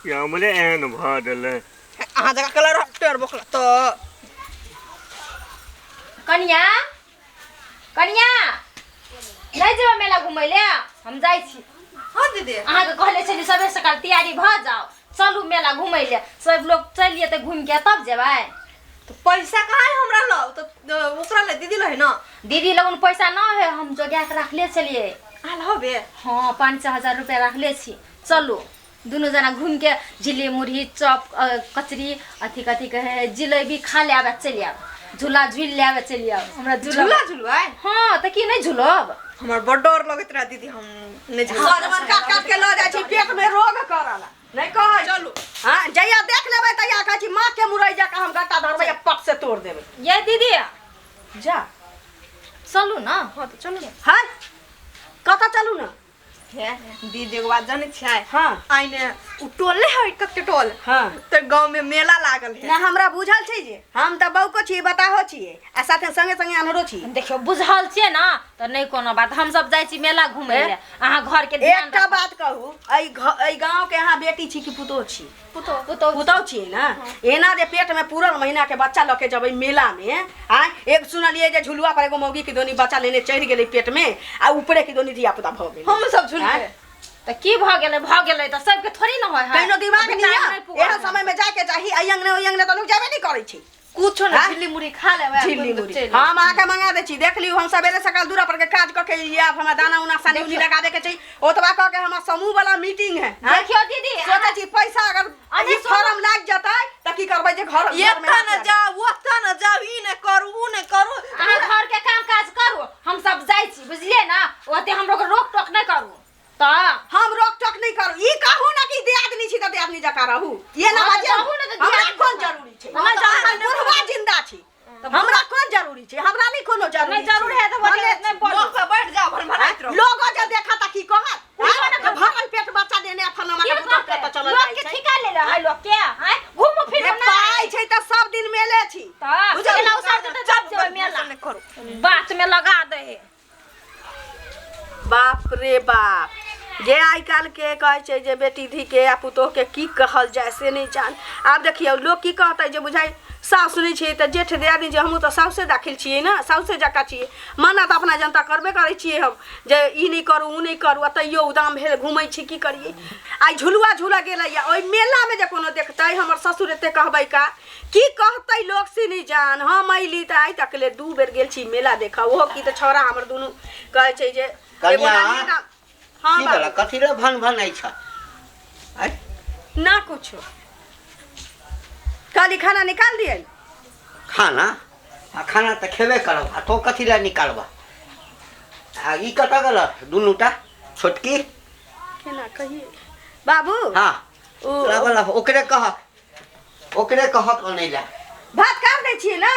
कि हमरे एहन भऽ गेलै। अहाँ जकाँ कलर टेर बोखला तऽ। कनिया, कनिया, नहि जेबै मेला घुमै ले? हम जाइ छी। हाँ दीदी। अहाँके कहले छली सबेर सकाल तैयारी भऽ जाउ, चलू मेला घुमै ले। सब लोग चलि जेतै घुमि के तब जेबै। तो पैसा कहाँ है हमरा लग? तो ओकरा ले दीदी लहे ना। दीदी लगन पैसा न है, हम जोगा के रखले छलियै। अहाँ लहबे? हाँ, 5-6 हजार रुपया रखले छी। चलू दुनू जना घूम के झिल्ली मुरही चॉप, कचरी, अथी कथी कहे है, जिलेबी खा ले आबे, चलि आब, झूला झूल ले आबे, चलि आब। हमरा झूला झूला झुलवाय? हाँ, तऽ की नहि झूलब? हमर बड़ डर लगैत रहे दीदी, हम नहि झूलब। सजमन काट काट के लऽ जाइ छी, पेट में रोग करल नहीं कहै। चलू। हाँ, जहिया देख लेबै तहिया कहै छी माँ के मुरई जकाँ हम गट्टा धरबै आ पट से तोड़ देबै। ये दीदी। जा। चलू ना। हाँ तऽ चलू ने। हाँ, कतऽ चलू ना? हे दीदी, एगो बात जानै छियै? हाँ। आइने उ टोल नहि है कते टोल? हाँ। तऽ गाँव में मेला लागल है। ना, हमरा बुझल छै जे हम तऽ बौको छियै, बताहो छियै आ साथे संगे संगे अन्हरो छियै। देखियौ, बुझल छियै ना तऽ नहि कोनो बात। हम सब जाइ छी मेला घुमै लए, अहाँ घर के ध्यान एकटा राखब। बात कहू, एहि गाँव के अहाँ बेटी छी कि पुतोह छी? पुतोह। पुतोह। पुतोह छियै ना? एना जे पेट में पूरल महीना के बच्चा लऽ के जबै मेला में आय, एक सुनलियै जे झुलुआ पर एगो मौगी के दोनी बच्चा लेने चढ़ि गेलै पेट में आ ऊपरे के दोनी धिया पुता भऽ गेलै। हम सब झुलबै। आँय? तऽ की भऽ गेलै? भऽ गेलै तऽ सबके थोड़ी ने होइ है। कहिनो दिमाग अभी नहीं टाइम है। नहि पुगल एहन है। समय में जाके चाही, अइ अंगने ओइ अंगने तऽ लोग जाबे नहीं करै छै। कुछो नहि, आँय? झिल्ली मुरही खा लेबै आ झिल्ली घुमि कऽ मुरही चलि हम अहाँके मंगा दै छी, देख लियौ। हम सवेरे सकाल दूरा पर के काज कऽ के आयब, हमरा दाना उना सानी उनी लगाबे के छै। ओतबा कऽ के हमर समूह वाला मीटिंग है, आँय? देखियौ दीदी, सोचै छी पैसा अगर अरे ई सुनू। फॉर्म लागि जेतै तऽ की करबै जे घर आयब। घरमे एतऽ हाथ ने लागत। जाउ, ओतऽ ने जाउ, ई नहि करू, उ नहि करू। अहाँ घर के काम काज करू, हम सब जाइ छी, बुझलियै ना? ओते हमरो के रोक टोक नहि करू तऽ। हम रोक टोक नहीं करू, ई कहू ना कि दियादनी छी तऽ दियादनी जकाँ रहू, ये ना हाँ, तऽ बाजियौ। कहू ने तऽ हमरा दियादनी कोन जकाँ। जरूरी छै? हमरा हम जरूरी बुढ़वा जिंदा छी, हमरा कोन जरूरी छै? हमरा नहीं कोनो जरूरी। नहीं जरूरी है तऽ भले नहीं बोलू। मोह पर बैठ जाउ, भनभनाइत रहू। लोगो जे देखा तऽ की कहत? पूछो ने। हाँ? भरल पेट बच्चा देने फलाना की के पुतोह कहतै? के तऽ चलल लोक जाइ के छै। ठिका ले है लोक के, आँय? घूमू फिरू जे ना। पाइ छै तऽ सब दिन मेले छी। तऽ बुझल? मेला उसार देतै तब जेबै मेला। नहि करू। बात में लगा दे है। बाप रे बाप, जे आइ काल्हि के कहै छै जे बेटी धी के आ पुतोह के की कहल जाय से नहि जान। आब देखियौ, लोक की कहतै जे बुझाइ साउस नहि छियै तऽ जेठ दियादनी जे हमहूँ तऽ साउसे दाखिल छियै ने, साउसे जकाँ छियै। मना तऽ अपना जनता करबे करै छियै हम जे ई नहि करू, ओ नहि करू, आ तैयो उदाम भेल घूमै छी। की करियै? आइ झुलुआ झूलऽ गेलैया ओहि मेलामे, जे कोनो देखतै हमर ससुर एते कहबै का, की कहतै लोक से नहि जान। हम अयली तऽ आइ तक ले 2 बेर गेल छी मेला देखऽ, ओहो की तऽ छौड़ा हमर दुनू कहै छै जे एगो कनिया, नानी गाम। हाँ की बाबू। भेल? कथी ले भन भनै छ? आँय? ना कुछो, कहली खाना निकाल दिए। खाना? आ खाना तऽ खेबे करब, आ तो कथी ले निकालबह? आ ई कतऽ गेल दुनूटा छोटकी? केना कहिए बाबू? हाँ। ओ लागल ओकरे कहक, ओकरे कहक अनै लए। भात काट दै छियै ने।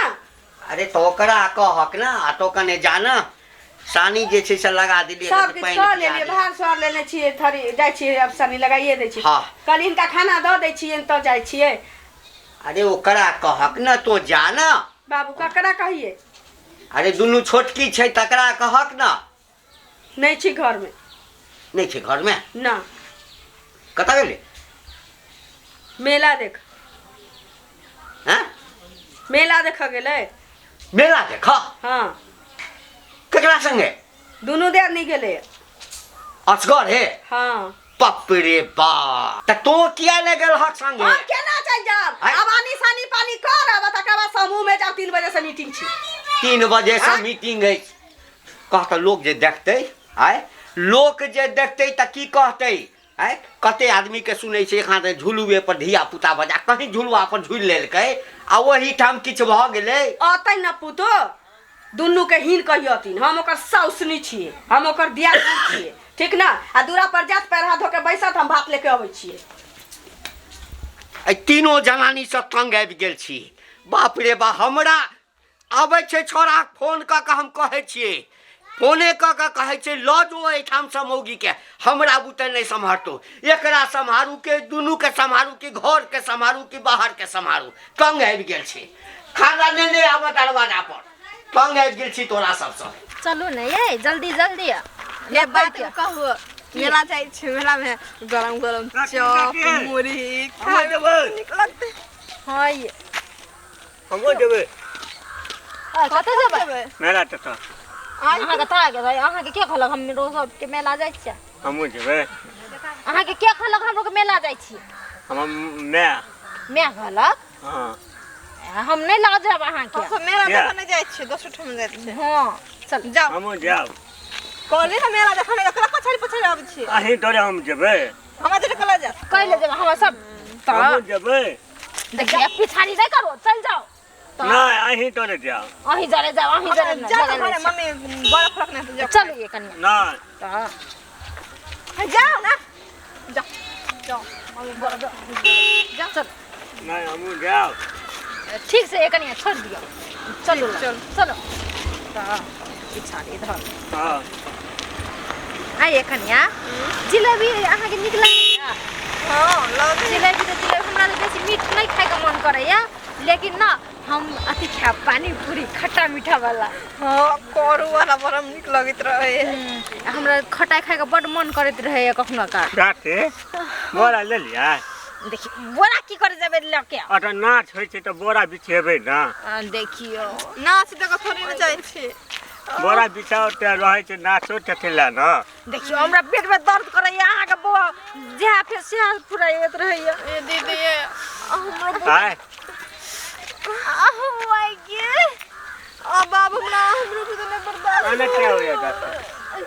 अरे तऽ ओकरा कहक ने, आ तो कने जाना, सानी जे छै से लगा देलियै। सब तऽ किछु पानि कऽ पिया लेलियै। दियै। भार सर लेने छियै, थरी जाइ छियै, आब सानी लगाइए दै छियै। हाँ। कहली हिनका खाना दऽ दै छियै तऽ जाइ छियै। अरे ओकरा कहक ने, तो जाना। बाबू, ककरा कहिए? अरे दुनू छोटकी छै, तकरा कहक ने। नहि छी घरमे। नहि छै घरमे? ना। कतऽ गेलै? मेला देख। हैं? मेला देखऽ गेलै। मेला देख? हाँ। केकरा संगे? दुनू दियादनी गेलै। असगर हे? हाँ। बाप रे बाप, तऽ तो किया नहि गेल हक संगे? हम केना चलि जायब? आँय? आब आनी सानी पानी करब आ तकर बाद समूह में जायब, 3 बजे से मीटिंग छी। 3 बजे से आँय? मीटिंग अछि। कह तऽ, लोक जे देखतै, आँय, लोक जे देखतै तऽ की कहतै? आँय, कते आदमीके सुनै छै एखन तऽ झुलुए पर धिया पुता बजा कहीं झुलुआ पर झुलि लेलकै आ ओहिठाम किछु भऽ गेलै। अतै न पुतो, दुनू के हीन कहियथिन। हम ओकर साउस नहि छियै, हम ओकर दियादनी छियै, ठीक न? आ दूरा पर जात, पैर हाथ धो के बैसत, हम भात लेके अबै छियै। एहि तीनो जनानीसँ तंग आबि गेल छी। बाप रे बा, हमरा आबै छै छौड़ा फोन कऽ कऽ, हम कहै छियै, फोने कऽ कऽ कहै छै लऽ जो एहिठामसँ मौगीके, हमरा बुते नहि सम्हारतौ। एकरा सम्हारू के दुनूके सम्हारू, कि घरके सम्हारू कि बाहरके सम्हारू? तंग आबि गेल छी। खाना लेने आबऽ दरवाजा पर। तंग आबि गेल छी तोरा सबसँ। चलू ने ये, जल्दी जल्दी। ये बात कहू। मेला जाइ छै, मेला में गरम गरम चॉप मुरही हमहूँ जेबै। नीक लगतै। हँ ये। हमहूँ जेबै। कतऽ जेबै? मेला तक। अहाँके तऽ गेलै, अहाँके के कहलक हम रोज सबके मेला जाइ छियै? हमहूँ जेबै। अहाँके के कहलक हम लोग मेला जाइ छियै? हमर माय। माय कहलक? हँ। हम नहि लऽ जायब अहाँके। हमसब मेला किया? देखऽ नहि जाइ छियै, दोसर ठाम जाइ छियै। हँ चल जाउ। हमहूँ जायब। कहली ने मेला देखऽ नहि, एकरा पछाड़ि पछाड़ि आबै छियै। अहीं डरे हम जेबै। हमरा जरे कला जायब। कैले जेबै हमरा सब तऽ हमहूँ जेबै। देखिए पिछाड़ी नहि करू, चल जाउ। नहि, अहीं डरे जायब। अहीं जरे जाउ, अहीं जरे नहि, जाउ जरे घरे, नहि। मम्मी बरफ रखने छै, जाउ। चलू ये कनिया। नहि। तऽ जाउ ने, जाउ जाउ मम्मी बरफ जाउ चल। नहि, हमहूँ जायब। ठीक से कनिया छोड़ दियौ, चलू। चल। चलो तऽ पिछाड़ी धर। हँ। आइए कनिया, जिलेबी अहाँके नीक लगैया? हँ लगै। जिलेबी तऽ जिलेबी, हमरा तऽ बेसी मीठ नहि खाइके मन करैया, लेकिन ना हम अथी खायब पानी पूरी खट्टा मीठा वाला। हँ, करू वाला बड़ा नीक लगैत रहे। हमरा खटाइ खाइके बड्ड मन करैत रहैया कखनो काल। चाची, बोरा लेलियै? देखियौ बोरा की करे जेबै लऽ के? अतऽ नाच होइ छै तऽ बोरा बिछेबै ने। देखियौ नाच देखऽ थोड़े ने जाइ छी। बोरा बिछाओ तऽ रहै छै नाचो देखै लए ने। देखियौ हमरा पेट में दर्द करैया, अहाँके बौआ जएह फेर सएह फुराइत रहैया। ए दीदी, हमरो आय आहो माय गे, आ बाबू हमरा हमरो भी तो नहीं बर्दाश्त। अने क्या होइया चाची?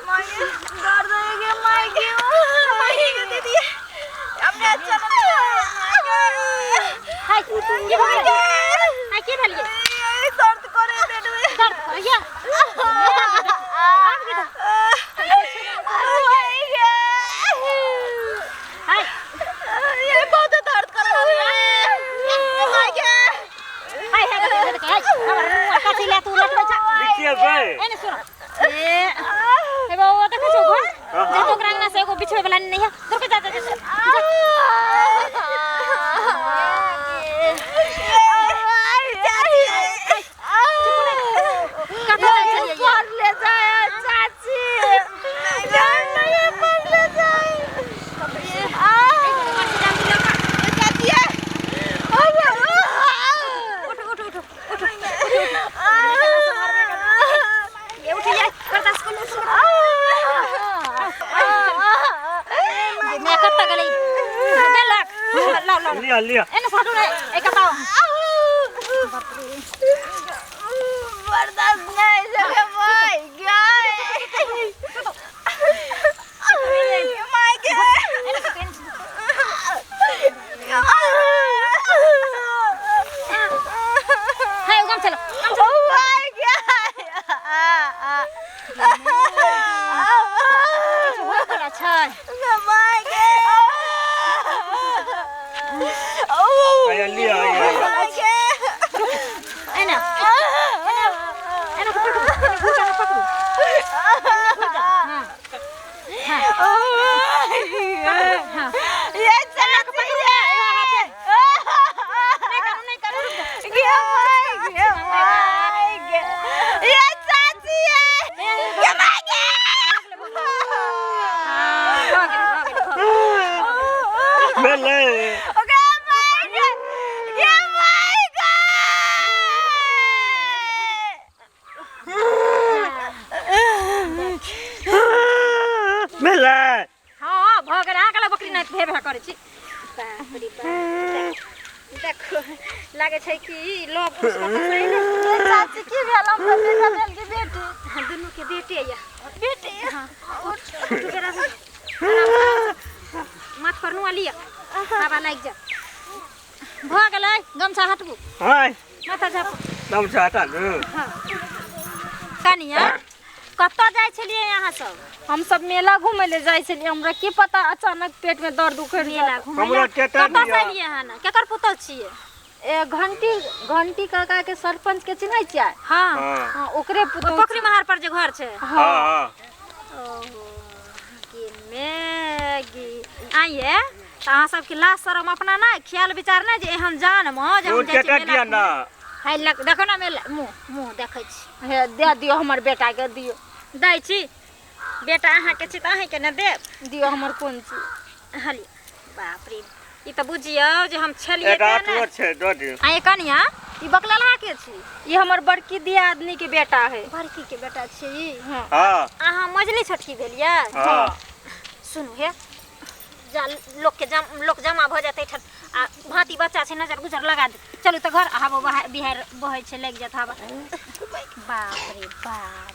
माय गे दर्द हो गया, माय गे, माय गे दीदी हमने अच्छा नहीं। हाय की भऽ गेलै? हाय की भेल गे? ये दर्द करे पेट में। दर्द करैया? माय गे, हाय ये बहुत दर्द कर रहा है माय गे। हाय हाय कथी हाय हमर मुँह कथी ले तू लटबै छ? बिछेबै। एने सुन, ए हे बाबा देखै छौ घर जा तो ओकरा अंगना से एगो बिछबै वाला नहीं है, दूर के जा जा जा जा। कतऽ जाइ छलियै ये? पर ले जाए चाची, नहीं पर ले जाए चाची। उठ उठ उठ उठ उठ, ये उठ ये बर्दाश्त कर, उठ। मैं कतऽ गेलै देलक? लाओ लाओ। लिअ लिअ। एने साटू रे, ए कतऽ? बर्दाश्त नहीं सके माय गाय, माय गे। एने साटू, एने साटू। हाय उगम चलो। ओ my God, होय बला छै। My गे। हैया लिअ हैया। My गे। एने एने पकड़ू, एने घुसा के पकड़ू। हाँ हाँ। ये चाची, नहीं करू, नहीं करू, रुक जा। गे my गे, my गे, ये चाची, ये my गे। हाँ, भऽ गेलै, भऽ गेलै, भऽ गेलै। भेलै। ओके my गे, गे my गे। भेलै। हाँ भऽ गेलै। अहाँ कहलक बकरी नहि भे भे करै छी। बाप रे बाप, देखो लागै छै कि लोग चाची की भेल? हमरा बेटा भेल कि बेटी? हाँ, दुनू के बेटे ये। बेटी। हाँ, उठ उठ जरा सा, आराम से, आराम से। माथ पर नुआ लिअ, हवा लागि जायत। भऽ गेलै, गमछा हटबू। हाय। माथा झापू। गमछा हटा लू। कनिया, कतऽ जाइ छलियै अहाँ सब? हम सब मेला घूमे ले जाइ छलियै, हमरा की पता अचानक पेट में दर्द उखड़ मेला गेल। घुमै हमरा लए? टेटर कतऽ लिअ। से एलियै अहाँ? ने केकर पुतहु छियै? ए घंटी, घंटी काका के सरपंच के चिन्है छियै? हाँ। हँ। हाँ, ओकरे ओ पुतहु। पोखरि महार पर जे घर छै? हँ हँ। ओहो की मैगी आइए तऽ अहाँ सबके लाज शरम अपना नहि, ख्याल विचार नहि जे एहन जान मे जे हम ओ जाइ छी टेटर मेला दिअ ने। हाय लग देखो ने मेला, मुँह मुँह देखै छी। हे दे दियौ, हमर बेटा के दियौ। दै छी, बेटा अहाँके छी तऽ अहीँके ने देब। दियौ हमर कोन चीज। हलियै बाप रे, ई तऽ बुझियौ जे हम छलियै एक तेँ आठ ने। छै दऽ दियौ। आ कनिया ई बकललहा के छी? ई हमर बड़की दियादनी के बेटा है। बड़की के बेटा छियै ई? हाँ। हँ। अहाँ मझली छोटकी भेलियै? हँ। सुनू हे, जा लोकके जम लोक जमा भऽ जेतै एहिठाम आ भाँति बच्चा छै, नजर गुजर लगा देत। चलू तऽ घर, हवा बिहाड़ि बहै छै, लागि जायत हवा। बाप रे बाप,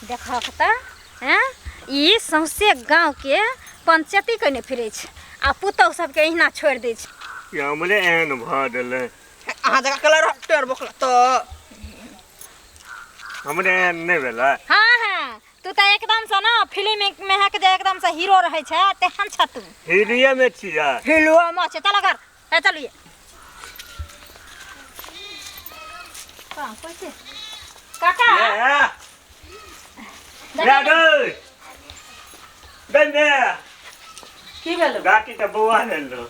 देखहक तऽ हैं, ई सौंसे गाँवके पंचायती कयने फिरै छै आ पुतहु सबके एहिना छोड़ि दै छै। ई हमरे एहन भऽ गेलै। अहाँ जकाँ कलर टेर बोकला तऽ हमरे एहन नहि भेलै। हाँ हाँ, तू तऽ एकदम से ना फिल्म में है के जे एकदम से हीरो रहै छै तेहन छ तू। हीरोए में छियै। हीरो में छै। चल घर, ए चलिए। काका ले गई बने। की भेलो? गाटी तऽ बौआ भेलो।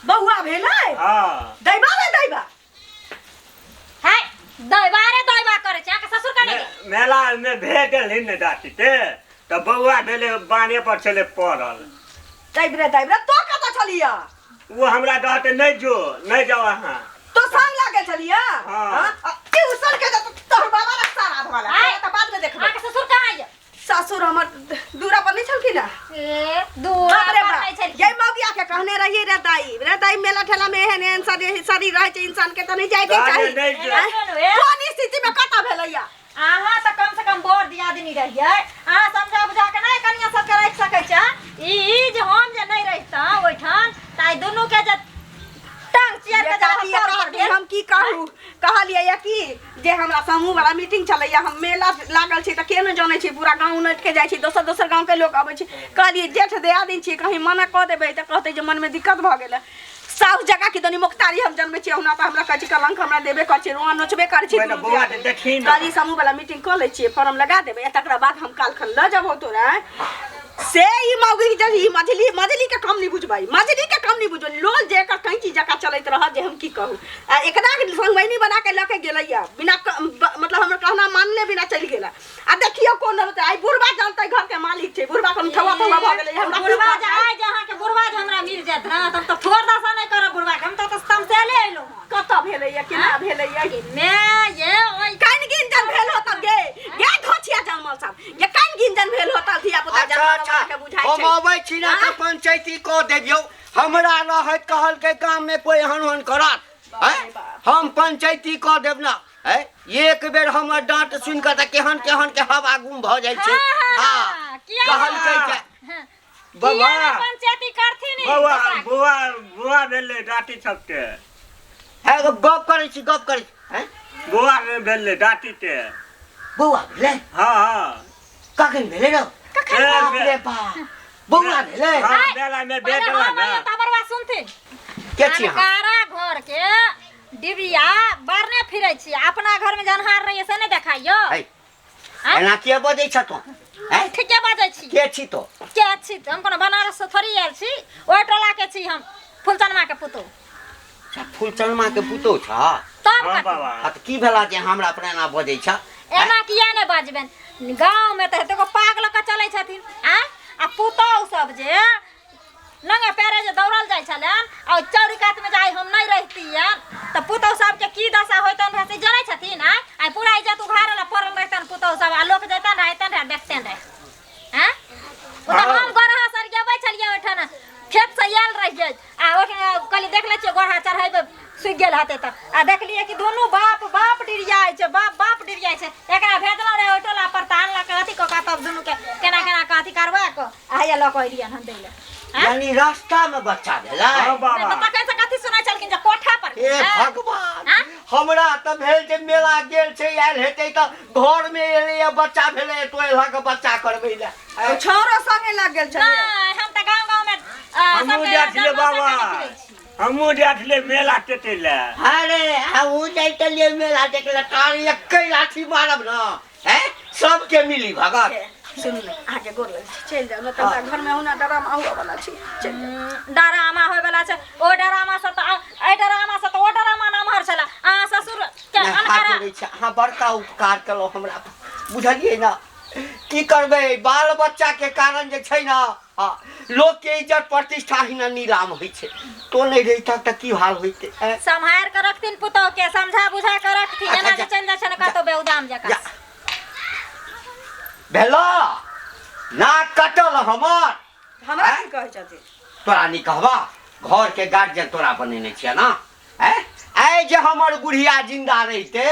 बौआ भेलै? हाँ। दैबा रे दैबा। हाय दैबा रे दैबा करै छै, अहाँके ससुर कने गेल? मेला में भेटल हिन ने दाती ते तऽ बौआ भेलै, बाने पर छलै पड़ल। दैब रे दैब रे, तो कतऽ छलिया? ओ हमरा कहते नहि जो, नहि जाओ अहाँ। तो संग लागल छलिया? हाँ। ट्यूशन के जत तोहर बाबा रे सारा भला। आय। तऽ बाद में देखबै। अहाँके ससुर कहाँ यऽ? सासुर हमर दूरा पर नहीं छलखिन ना? ए दूरा बाप रे पर बाप, नहीं छलखिन। ये मौगिया के कहने रहिए रे दाई, रे दाई मेला ठेला में एहन एहन शरीर शरीर रहै छै इंसान के तऽ नहीं जाय के गाड़ी चाही। नहि एना जाय। सुनू, ए। कोन स्थिति में कतऽ भेलैया? अहाँ तऽ कम से कम बड़ दियादनी रहियै, अहाँ समझा बुझा के नहि कनिया सबके राखि सकै छै। ई जे हम जे नहि रहितहुँ ओहिठाम तऽ आइ दुनू के जे टांग चियर के ये काकी, जे ये पर काकी, भेल। हम की कहू, कहलियै ये की जे हमरा समूह वाला मीटिंग चलैया, हम मेला लागल छै तऽ के नहि जानै छै, पूरा गाँव उनटि के जाइ छै, दोसर दोसर गाँव के लोक अबै छै। कहलियै जेठ दियादिन छियै, कहीं मना कऽ देबै तऽ कहतै जे मनमे दिक्कत भऽ गेलै। साउस जकाँ कि तनी मोख्तारी हम जनबै छियै, ओहुना तऽ हमरा कहै छै कलंक हमरा देबे करै छै, रोआ नोचबे करै छै। पहिने दुनू बौआ दियादिन। के देखी ने। कहलियै समूह वाला मीटिंग कऽ लै छियै, फॉर्म लगा देबै, आ तकरा बाद हम काल्हिखन लऽ जेबौ तोरा। से ई मौगी जे ई मझली, मझली के कम नहीं बुझबै, मझली के कम नहीं बुझबै, लोल जे एकर कैंची जकाँ चलैत रहत जे हम की कहू। आ एकरा संगबैनी बना के लऽ के गेलैया बिना मतलब हमर कहना मानले बिना चलि गेला। आ देखियौ कोन होतै, आइ बुढ़बा जानतै घर के मालिक छै, बुढ़बा कोनो ठौआ ठौआ भऽ गेलै। हमरा की बुढ़बा जे कहतै? आइ जे अहाँके बुढ़बा जे हमरा मिल जायत ने तऽ हम तऽ थोड़ दशा नहि करब बुढ़बा के, हम तऽ तमसैले अयलहुँ हँ। कतऽ भेलैया, केना भेलैया? मे ये ओहि कान गिंजन भेल होतल गे, गे घोचिया जनमल सब, ये कान गिंजन भेल होतल धिया पुता अच्छा जनमल अच्छा, के बुझाइ हम छै। अबै छी ने तऽ पंचायती कऽ देबियौ। हमरा रहैत कहलकै गाम में कोई एहन ओहन करत, हैं? हम पंचायती कऽ देब ना, हैं? एक बेर हमर डांट सुनि कऽ तऽ केहन केहन के हवा गुम भऽ जाइ छै। हाँ, किया कहलकै जे बौआ किया नहि पंचायती करथिन ई? बौआ बौआ बौआ भेलै दाती सबके। है, गप करै छी, गप करै छी, हैं? बौआ भेलै दाती के। बौआ भेलै? हाँ हाँ। कखन भेलै रौ? ए, बाप रे बाप, बौआ भेलै? हाँ, मेला में पहिले भेटल हम ना। अइयै तऽ हमर बात सुनथिन। के छी अहाँ? अनकारा घर के डिबिया बारने फिरै छी, अपना घर में जनहार रहियै से नहि देखाइयो। है, एना किया बजै छ तों? हैं? ठीके बजै छी। के छी तो? के छी? हम कोनो बनारस से थोड़ी आयल छी, ओहि टोला के छी हम, फुलचनमा के पुतोहु। अच्छा, फुलचनमा के पुतोहु छ? तब हाँ कथी? बाबा। हाँ, तऽ की भेला जे हमरा पर एना बजै छ? एना किया नहि बजबनि? गाँव में तऽ एतेको पाग लऽ कऽ चलै छथिन, आँय? आ पुतोहु सब जे नंगे पैरे जे दौड़ल जाइ छलनि आ ओहि चौरी कात में जे आइ हम नहि रहितियनि तऽ पुतोहु सबके की दशा होइतनि रहै से जनै छथिन? आँय? आइ पूरा इज्जत उघारल आ पड़ल रहितनि पुतोहु सब, आ लोक जैतनि रहै अइतनि रहै देखतनि रहै। आँय? ओ तऽ हम गोरहा सरियाबै छलियै ओहिठाम, खेत से आयल रहियै आ ओहिठाम कहलियै देख लै छियै गोरहा चढ़ेबै, सुखि गेल हेतै तऽ, आ देखलियै कि दुनू बाप बाप डिरियाइ छै, बाप बाप डिरियाइ छै। एकरा भेजलहुँ रहै ओहि टोला पर तऽ आनलक अथी कऽ कऽ, तब दुनू के केना केना कऽ अथी करवा कऽ आ हैया लऽ कऽ एलियनि हन दै लए। आँय? यानी रास्ता में बच्चा भेलै? हाँ बाबा। नहि तऽ तखन से कथी सुनै छलखिन जे कोठा पर हे गेलै? भगवान, आँय? हमरा तऽ भेल जे मेला गेल छै, आयल हेतै तऽ घर में एलै या बच्चा भेलै, तो एला के बच्चा करबै लए। ओ छौरो संगे लग गेल छलियै। नहि, हम तऽ गाँव गाँव में हमहूँ सबके जाइ छलियै जनमल बाबा, से कने फिरै छी। हमहूँ जाइ छलियै मेला टेटै लए। अरे हमहूँ जाइ छलियै मेला देखै लए, तार एकै लाठी मारब ने, हैं? सबके मिली भगत। सुनू ने, अहाँके गोर लगै छी, चलि जाउ, नहि तऽ हमरा घरमे ओहुना डरामा हुअ वाला छै, चलि जाउ। डरामा होय वाला छै, ओ डरामा से तऽ एहि डरामा से तऽ ओ डरामा नमहर छलै। अहाँ ससुर के नहि, हाथ अनकारा जोड़ै छी, अहाँ बड़का उपकार केलहुँ हमरा पर, बुझलियै ने? की करबै, बाल बच्चा के कारण जे छै ना, हाँ, लोक के इज्जत प्रतिष्ठा ही ना नीलाम होइ छै। तो नहीं रहिता तऽ की हाल होइते? सम्हार के रखथिन पुतोह के, समझा बुझा के रखथिन, एना जे चलि जाइ छै ने कतौ बेउदाम जकाँ। जा। भेलो नाक कटल हमर। हमरा की कहै छथिन? तोरा नहीं कहबा, घर के गार्जियन तोरा बनेने छियै ना। ऐ जे हमर बुढ़िया जिंदा रहिते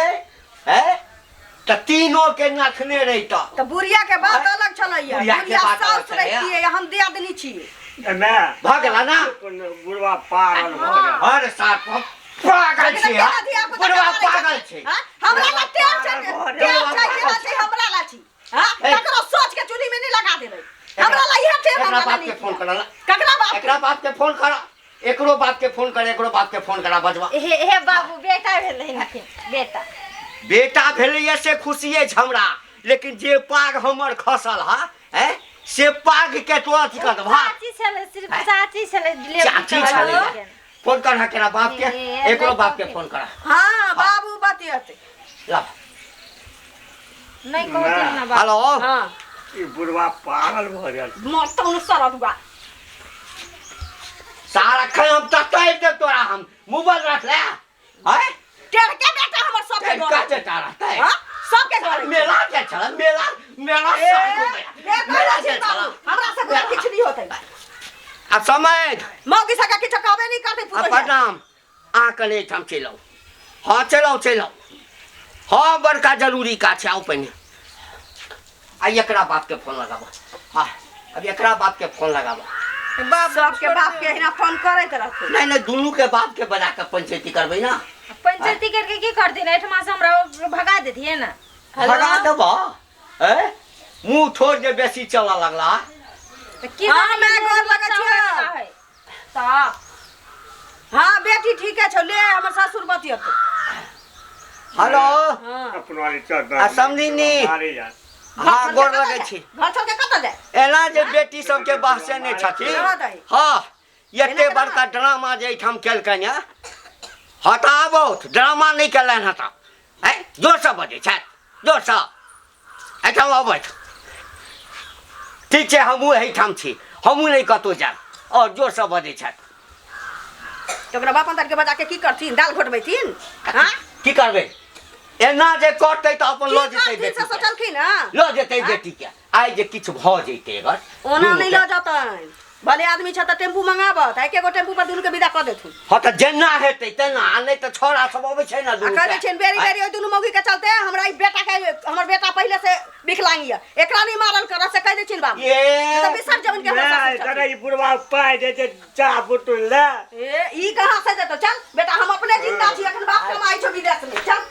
तऽ तीनों के नथने रहिता। तऽ बुढ़िया के बात अलग छलैया, बुढ़िया के बुढ़िया बात अलग साउस छलैया। रहितियै, हम दियादनी छियै। मैं भऽ गेला ना? बुढ़वा पागल भऽ गेल। हर साल पागल छै, केना धिया-पुता बुढ़वा के मारै पागल छथिन? छै। हाँ? हमरा ला टेढ़ छै, पागल टेढ़ छै, पागल केना छै, हमरा ला छी। हाँ? ए। ककरो सोच के चूल्ही में नहीं लगा देबै। हमरा ला इहे टेढ़ एकरा हमरा ला बाप के नहीं। फोन करला। ककरा बाप के? एकरा बाप के फोन करा, एकरो बाप के फोन कर, एकरो बाप के फोन करा बजवा। हे हे बाबू, बेटा भेलै हिनके, बेटा। बेटा भेलैया से खुशी अछि हमरा, लेकिन जे पाग हमर खसल हा से पाग के तो अथी कर देबा। चाची छलै, सिर्फ चाची छलै, डिलीवरी चाची करबा छलै। देलकै। फोन कर केरा बाप के, ए, एकरो नहि बाप के कहथिन। फोन करा। हाँ, बाबू बतियते। ला। नहीं कहथिन ना बाबू। हेलो। हाँ। ई बुढ़वा पागल भऽ गेल। मरतौ न सरदुआ। सारा खै हम ततारि देब तोरा, हम मोबाइल रख ले। हैं? टेढ़ के बेटा हमर सबके टेढ़ गड़े। के बेटा रहतै। हाँ? सबके गड़े। मेला जे छल, मेला, मेला ए, सब घुमै। ए, मेला कहै जे छी बाबू, छल। हमरा से कोनो किछु नहि होतै। आ समय। मौगी सबके किछु कहबे नहि करतै आ पुतोहिया। प्रणाम। अहाँ कने एहिठाम चलि आउ। हाँ, चलि आउ, चलि आउ। हाँ, बड़का जरूरी काज छै, आउ पहिने। आ एकरा बाप के फोन लगाबऽ। हाँ, अब एकरा बाप के फोन लगाबऽ। बाप सबके बाप के अहिना फोन करैत रहथिन। नहीं नहीं, दुनू के बाप के बजा के पंचायती करबै ना। पंचायती करके की करथिन? एहिठमा से हमरा भगा देथिन ना। भगा देबऽ? मुँह ठोर जे बेसी चलऽ लगला। तऽ की हाँ, जानी मैं गोर लगै बच्चा छियौ। होय वाला है। तऽ हाँ बेटी ठीके छौ, ले हमर ससुर बतियतौ। हेलो। हाँ। अपना वाली चल आ समधिनी। मारे जा। हाँ, घर गोर छोड़ के लगै कतऽ छी। जाय? घर छोड़ के कतऽ जाय? एना जे बेटी सबके बहसे नहि छथिन। रहऽ दही। हाँ, एते एना केना? बड़का ड्रामा जे एहिठाम केलकनि हँ, हँ तऽ आबौथ, ड्रामा नहि केलनि हँ तऽ। जोरसँ बजै छथि, जोरसँ। एहिठाम अबैथ। ठीक छै, हमहूँ एहिठाम छी, हमहूँ नहि कतहु जायब। आओर जोरसँ बजै छथि। तऽ ओकरा बाप अंतर के बजा के की करथिन? दाल घोटबैथिन? हाँ? की करबै? एना जे करतै तऽ अपन लऽ की जेतै करथिन से बेटीके। सोचलखिन हँ? लऽ जेतै बेटीके। आइ जे किछु भऽ जैतै अगर ओना दुनू नहि के। लऽ जेतनि, भले आदमी छै तऽ टेम्पू मंगाबत, एके गो टेम्पू पर दुनू के विदा कऽ देथुन। हँ तऽ जेना हेतै तेना, आ नहि तऽ छौड़ा सब अबै छै ने आ दुनू कहै के। छियनि बेरी बेरी ओहि दुनू मौगी के चलते हमरा ई बेटा के, हमर बेटा पहिले से विकलांग यऽ, एकरा नहि मारल करऽ से कहि दै छियनि बाबू। ए। तऽ बिसरि जेबनि कि हमर नहि, सासुर दादा, छथिन। ई बुढ़वा पाइ दै छै चाह बुटुल ले। ए, ई कहाँ से देतौ? चल बेटा, हम अपने जिंदा छी, अखन बाप कमाइ छौ विदेश में। चल।